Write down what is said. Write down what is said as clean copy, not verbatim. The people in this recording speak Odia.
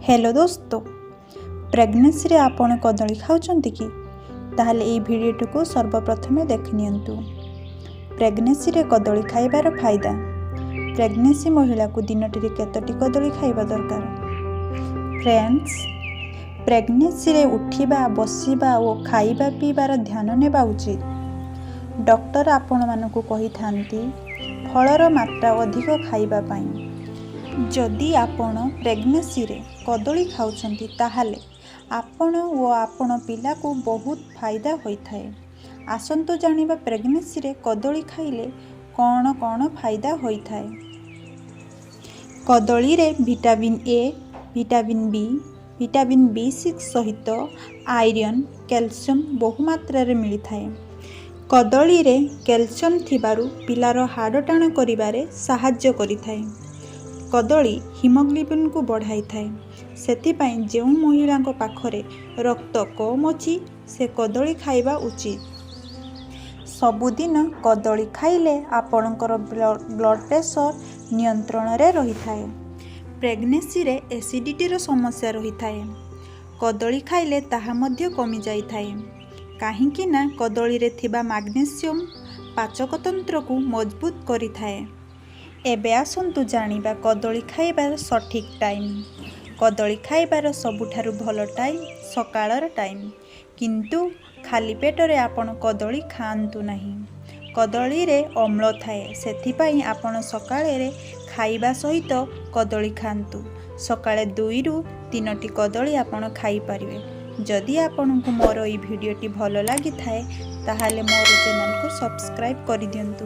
ହ୍ୟାଲୋ ଦୋସ୍ତ, ପ୍ରେଗନେନ୍ସିରେ ଆପଣ କଦଳୀ ଖାଉଛନ୍ତି କି? ତାହେଲେ ଏଇ ଭିଡ଼ିଓଟିକୁ ସର୍ବପ୍ରଥମେ ଦେଖିନିଅନ୍ତୁ। ପ୍ରେଗନେନ୍ସିରେ କଦଳୀ ଖାଇବାର ଫାଇଦା। ପ୍ରେଗନେନ୍ସି ମହିଳାକୁ ଦିନଟିରେ କେତୋଟି କଦଳୀ ଖାଇବା ଦରକାର? ଫ୍ରେଣ୍ଡସ୍, ପ୍ରେଗନେନ୍ସିରେ ଉଠିବା, ବସିବା ଓ ଖାଇବା ପିଇବାର ଧ୍ୟାନ ନେବା ଉଚିତ। ଡକ୍ଟର ଆପଣମାନଙ୍କୁ କହିଥାନ୍ତି ଫଳର ମାତ୍ରା ଅଧିକ ଖାଇବା ପାଇଁ। ଯଦି ଆପଣ ପ୍ରେଗନେନ୍ସିରେ କଦଳୀ ଖାଉଛନ୍ତି, ତାହେଲେ ଆପଣ ଓ ଆପଣ ପିଲାକୁ ବହୁତ ଫାଇଦା ହୋଇଥାଏ। ଆସନ୍ତୁ ଜାଣିବା ପ୍ରେଗନେନ୍ସିରେ କଦଳୀ ଖାଇଲେ କ'ଣ କ'ଣ ଫାଇଦା ହୋଇଥାଏ। କଦଳୀରେ vitamin A, vitamin B, vitamin B6 ସହିତ ଆଇରନ୍, କ୍ୟାଲସିୟମ୍ ବହୁମାତ୍ରାରେ ମିଳିଥାଏ। କଦଳୀରେ କ୍ୟାଲସିୟମ୍ ଥିବାରୁ ପିଲାର ହାଡ଼ ଟାଣ କରିବାରେ ସାହାଯ୍ୟ କରିଥାଏ। କଦଳୀ ହିମୋଗ୍ଲୋବିନ୍କୁ ବଢ଼ାଇଥାଏ। ସେଥିପାଇଁ ଯେଉଁ ମହିଳାଙ୍କ ପାଖରେ ରକ୍ତ କମ୍ ଅଛି, ସେ କଦଳୀ ଖାଇବା ଉଚିତ। ସବୁଦିନ କଦଳୀ ଖାଇଲେ ଆପଣଙ୍କର ବ୍ଲଡ଼ ପ୍ରେସର ନିୟନ୍ତ୍ରଣରେ ରହିଥାଏ। ପ୍ରେଗନେନ୍ସିରେ ଏସିଡ଼ିଟିର ସମସ୍ୟା ରହିଥାଏ, କଦଳୀ ଖାଇଲେ ତାହା ମଧ୍ୟ କମିଯାଇଥାଏ। କାହିଁକି ନା କଦଳୀରେ ଥିବା ମାଗ୍ନେସିୟମ୍ ପାଚକତନ୍ତ୍ରକୁ ମଜବୁତ କରିଥାଏ। ଏବେ ଆସନ୍ତୁ ଜାଣିବା କଦଳୀ ଖାଇବାର ସଠିକ୍ ଟାଇମ୍। କଦଳୀ ଖାଇବାର ସବୁଠାରୁ ଭଲ ଟାଇମ୍ ସକାଳର ଟାଇମ୍। କିନ୍ତୁ ଖାଲି ପେଟରେ ଆପଣ କଦଳୀ ଖାଆନ୍ତୁ ନାହିଁ। କଦଳୀରେ ଅମ୍ଳ ଥାଏ, ସେଥିପାଇଁ ଆପଣ ସକାଳରେ ଖାଇବା ସହିତ କଦଳୀ ଖାଆନ୍ତୁ। ସକାଳେ 2ରୁ 3ଟି କଦଳୀ ଆପଣ ଖାଇପାରିବେ। ଯଦି ଆପଣଙ୍କୁ ମୋର ଏଇ ଭିଡ଼ିଓଟି ଭଲ ଲାଗିଥାଏ, ତାହେଲେ ମୋର ଚ୍ୟାନେଲକୁ ସବସ୍କ୍ରାଇବ୍ କରିଦିଅନ୍ତୁ।